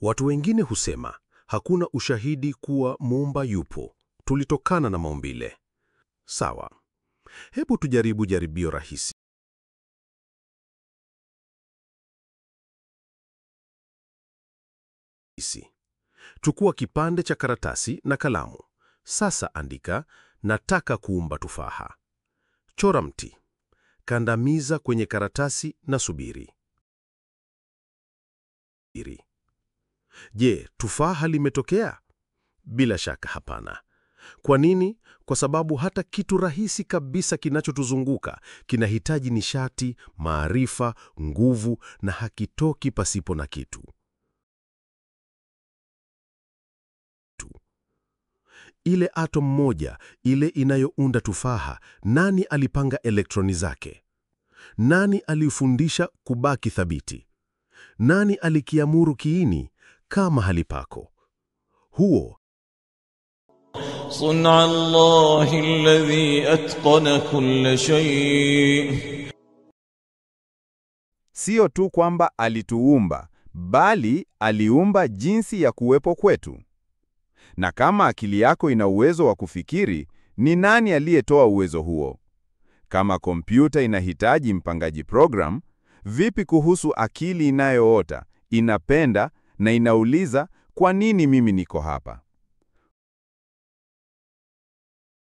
Watu wengine husema hakuna ushahidi kuwa muumba yupo, tulitokana na maumbile. Sawa, hebu tujaribu jaribio rahisi. Chukua kipande cha karatasi na kalamu. Sasa andika, nataka kuumba tufaha. Chora mti, kandamiza kwenye karatasi na subiri. Je, tufaha limetokea? Bila shaka hapana. Kwa nini? Kwa sababu hata kitu rahisi kabisa kinachotuzunguka kinahitaji nishati, maarifa, nguvu na hakitoki pasipo na kitu. Ile atom moja, ile inayounda tufaha, nani alipanga elektroni zake? Nani alifundisha kubaki thabiti? Nani alikiamuru kiini kama halipako? Huo صنع الله الذي أتقن كل شيء. Sio tu kwamba alituumba, bali aliumba jinsi ya kuwepo kwetu. Na kama akili yako ina uwezo wa kufikiri, ni nani aliyetoa uwezo huo? Kama kompyuta inahitaji mpangaji program, vipi kuhusu akili inayoota, inapenda na inauliza kwa nini mimi niko hapa?